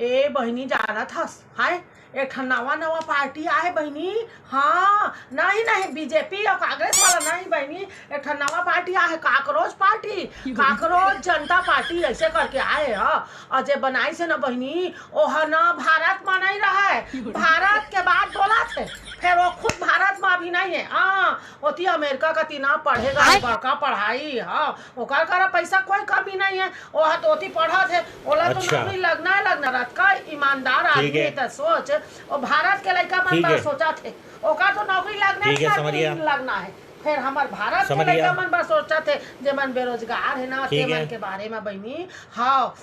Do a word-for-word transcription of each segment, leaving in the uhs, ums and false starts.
ए बहिनी, जानत हस, हाय, एक ठन नवा नवा पार्टी आहे बहिनी। हाँ, नहीं नहीं, बीजेपी अउ कांग्रेस वाला नहीं बहिनी, एक ठन नवा पार्टी आहे, काकरोच पार्टी, काकरोच जनता पार्टी ऐसे करके आहे ह। अउ जे बनाइस हे ना बहिनी, ओह ना भारत म नहीं रहय, भारत के बात बोलत हे, फेर वो खुद भारत म अभी नहीं हे। हाँ, ओती अमेरिका कती ना पढ़े गा, बड़का पढ़ाई ह, ओकर करा पैसा कोई कमी नहीं हे, ओह तो ओती पढ़त हे, ओला तो अच्छा। नौकरी लगना है, लगना रहत का। ईमानदार ठीक आदमी है। त सोच, ओ भारत के लइका मन ठीक बर है। सोचत हे, ओकर तो नौकरी लगना ठीक ही है, लगना समझिया। ही लगना है। फेर हमर भारत के समझिया। लइका मन बर सोचत हे, जे मन बेरोजगार हे ना, ठीक ते है। मन के बारे में बहिनी। हाँ,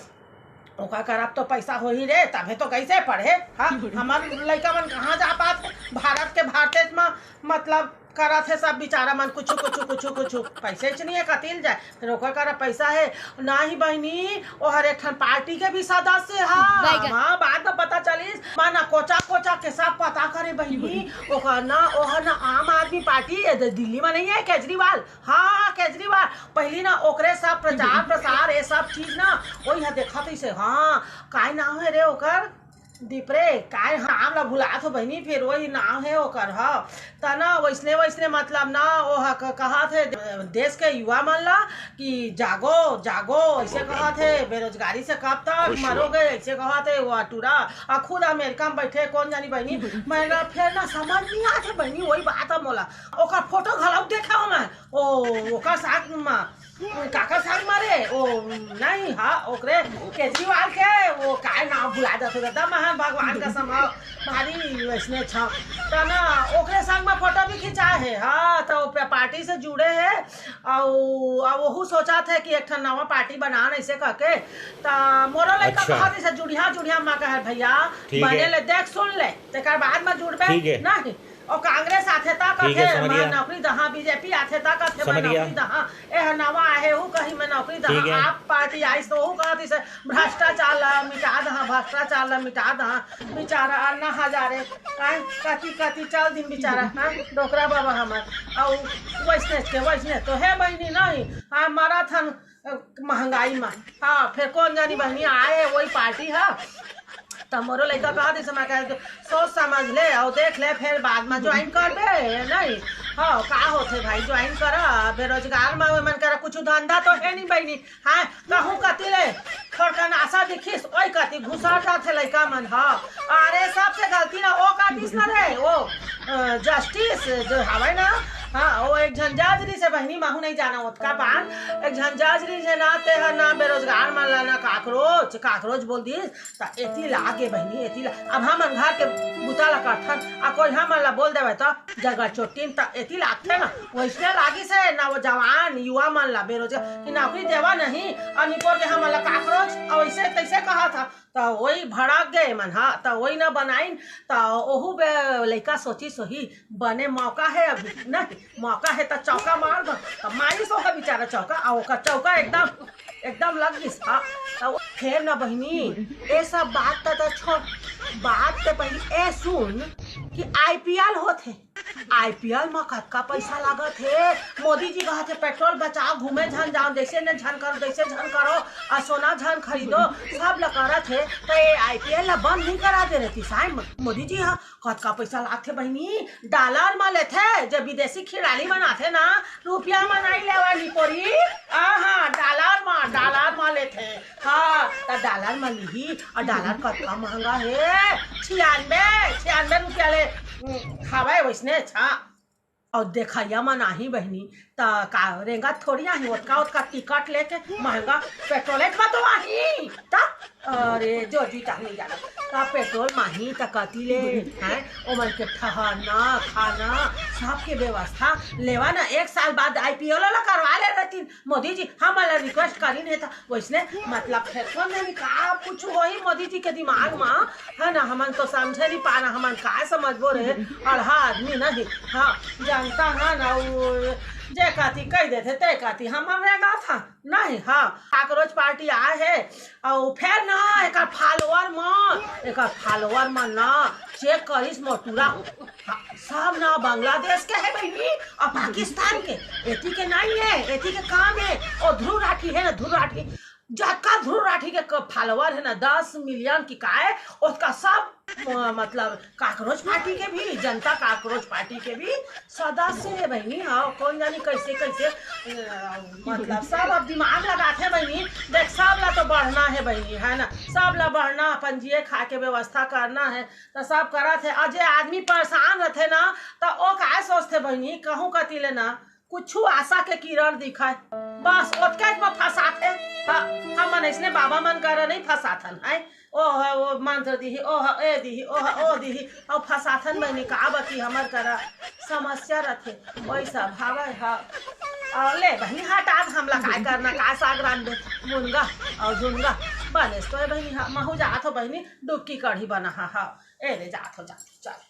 ओकर करा तो पैसा होही रे, तभे तो कैसे पढ़े? हाँ, हमर लइका मन कहाँ जा पात हे? भारत के भारतेज म, मतलब, करत हे सब बिचारा मन कुछु, कुछु, कुछु, कुछु। पैसेच नहीं हे, कतिल जाए? फेर ओकर करा पैसा हे? नाही बहिनी, ओहर एक ठन पार्टी के भी सदस्य हा। हाँ, बाद में पता चलिस, माना कोचा, कोचा के सब पता करे बहिनी। ओकर ना, ओहर ना आम आदमी पार्टी, ये दे दिल्ली में नहीं हे केजरीवाल? हाँ, हाँ, केजरीवाल। पहली ना ओकरे सब प्रचार प्रसार, ये सब चीज ना, वही हा देखत हइसे। हाँ, काय नाम हे रे ओकर? दिपरे, काय नाम ला भुलात हो बहिनी, फेर वही नाम हे ओकर, ह। त ना वैसने, वैसने मतलब ना, ओह क-, कहत हे देश के युवा मन ला कि जागो, जागो, ऐसे कहत हे, बेरोजगारी से कब तक मरोगे, ऐसे कहत हे वो टूरा। आ खुद अमेरिका में बैठे, कौन जानी बहिनी, मैं ना, फेर ना समझ नहीं आत हे बहिनी, वही बात हे मोला। ओकर फोटो घलो देखे हो मैं, ओ, ओकर साथ मा, काकर संग मा रे, ओ, नहीं, हाँ, ओकरे केजरीवाल के, वो काय नाम भुला जात हे, दादा महान भगवान का समा, भारी वैसने छ। त ना, ओकरे संग मा फोटो भी खिंचा हे, हाँ, त वो पे-, पार्टी से जुड़े हे, अउ, अउ वहू सोचत हे कि एक ठन नवा पार्टी बनान ऐसे करके, त मोरो लइका अच्छा। कहत हे, जुड़िया, जुड़िया मा कहे, भैया, ठीक बने हे। ले, देख, सुन ले, तेकर बाद मा जुड़बे, ठीक हे। नहीं, अउ कांग्रेस आथे त ठीक हे, कथे, समझ "मैं गया। नौकरी दहा," बीजेपी आथे त कथे, "मैं समझ गया। नौकरी दहा।" एह नवा आहे, हू कही, "मैं नौकरी दहा।" ठीक हे। आप पार्टी आइस त ओहू कहत हे, "भ्रष्टाचार ला मिटा दहा, भ्रष्टाचार ला मिटा दहा।" बिचारा अन्ना हजारे, काय, कति, कति चल दिन बिचारा, हाँ, डोकरा बाबा हमर। अउ वैसने के, वैसने तो हे बहिनी नहीं, हाँ, मरत हन, महंगाई मा। हाँ, फेर कौन जानी बहिनी आए वही पार्टी हा, त मोरो लइका कहत हे, मैं कहे, "सोच समझ ले अउ देख ले, फेर बाद मा ज्वाइन करबे, नहीं?" हाँ, का होथे भाई, ज्वाइन करा, बेरोजगार मा ओमन करा कुछ धंधा तो हे नहीं बहिनी, हाँ, कहूँ कति ले थोड़कन आशा दिखिस, ओई कति घुसर जाथे लइका मन ह। अरे, सबसे गलती ना ओ काटिस ना रे, ओ, अ, जस्टिस जो हवय ना, हाँ, ओ एक झन जज रिहिस हे बहिनी, महू नहीं जाना ओतका पान, एक झन जज रिहिस हे ना, ते ह ना बेरोजगार मन ला ना काकरोच, काकरोच बोल दिस, त एती लागे बहिनी, एती ला, अब हमन घर के बुता ला करथन, आ कोई हमन ला बोल देवय त जगह चोटिन त एती लागथे ना, वैसने लागिस हे ना वो जवान युवा मन ला बेरोजगार कि नौकरी देवा नहीं, अउ निपोर के हमन ला काकरोच, अउ ऐसे तैसे कहा था, त वही भड़क गए मन हा, त वही ना बनाइन, त ओहू बे लइका सोचिस होही, बने मौका हे अभी, नहीं, मौका हे त चौका मार दो, त मारिस ओकर बिचारा चौका, अउ ओकर चौका एकदम, एकदम लग गिस हा, त वो फेर ना बहिनी, ए सब बात त, त छोड़, बात ते पहली ए सुन कि आईपीएल होथे, आईपीएल म कतका पैसा लागत हे? मोदी जी कहत हे, "पेट्रोल बचाओ, घूमे झन जाओ, जैसे ने झन करो, जैसे झन करो, अउ सोना झन खरीदो," सब ल करत हे, त ये आईपीएल ल बंद नहीं करा दे रहती साईं म-, मोदी जी ह। कतका पैसा लागथे बहिनी? डॉलर म लेथे, जब विदेशी खिलाड़ी मन आथे ना, रुपया म नहीं लेवा निपोरी, आहा, डॉलर म, डॉलर म लेथे। हाँ, त डॉलर म लिही, अउ डॉलर कतका महंगा हे, छियानबे, छियानबे रुपया ले, उम, हवय वैसने, अच्छा। अउ देखइया मन आही बहिनी, त का रेंगत थोड़ी आही, ओतका, ओतका टिकट लेके महंगा पेट्रोल एक तो आही, त अरे, जो जी टहनी जाना। त पेट्रोल माही त कति ले, हैं? ओमन के ठहरना, खाना, सबके व्यवस्था लेवा ना। एक साल बाद आईपीएल वाला करवा ले रहतीन। मोदी जी, हमन ला रिक्वेस्ट करिन हे त वैसने, मतलब, फेर कौन जानी का कुछ होही मोदी जी के दिमाग मा, है ना? हमन तो समझे नहीं पाना, हमन का समझबो रे, अड़हा आदमी नहीं। हाँ, जानता है ना, वो जे काती कह देथे, ते काती हमन रेंगत हन। नहीं, हाँ, काकरोच पार्टी आए हे, अउ फेर ना एकर फॉलोअर मन, एकर फॉलोअर मन ना चेक करिस मोटूरा। हाँ, सब ना बांग्लादेश के हे बहिनी, अउ पाकिस्तान के, एती के नहीं हे, एती के काम हे, अउ ध्रुव राठी हे ना, ध्रुव राठी, जतका ध्रुव राठी के क-, follower हे ना, दस मिलियन की काय, ओतका सब, म-, मतलब, काकरोच पार्टी के भी, जनता काकरोच पार्टी के भी सदस्य हे बहिनी। हाँ, कोन जानी कैसे, कैसे, अ, मतलब, सब अब दिमाग लगाथे बहिनी। देख, सब ला तो बढ़ना हे बहिनी, है ना? सब ला बढ़ना, अपन जिए खाए के व्यवस्था करना हे, त सब करत हे। अउ जे आदमी परेशान रथे ना, त ओ काय सोचथे बहिनी, कहूँ कति ले ना, कुछु आशा के किरण दिखय, बस ओतकेच म फंसाथे। ह-, हमन अइसने बाबा मन करा नइ फंसाथन, हैं? ओ ह, ओ मंत्र दिही, ओ ह, ए दिही, ओ ह, ओ दिही, अउ फंसाथन बहिनी। का बती, हमर करा समस्या रथे, ओही सब हवय। ह, अउ ले बहिनी, हटा, हमला काय करना, काय साग रांधबे, मुनगा अउ झुनगा। बनेस तो हे बहिनी, ह, महू जात हो बहिनी, डुबकी कढ़ी बना ह, ह, ए ले जात हो, जात हो, चल।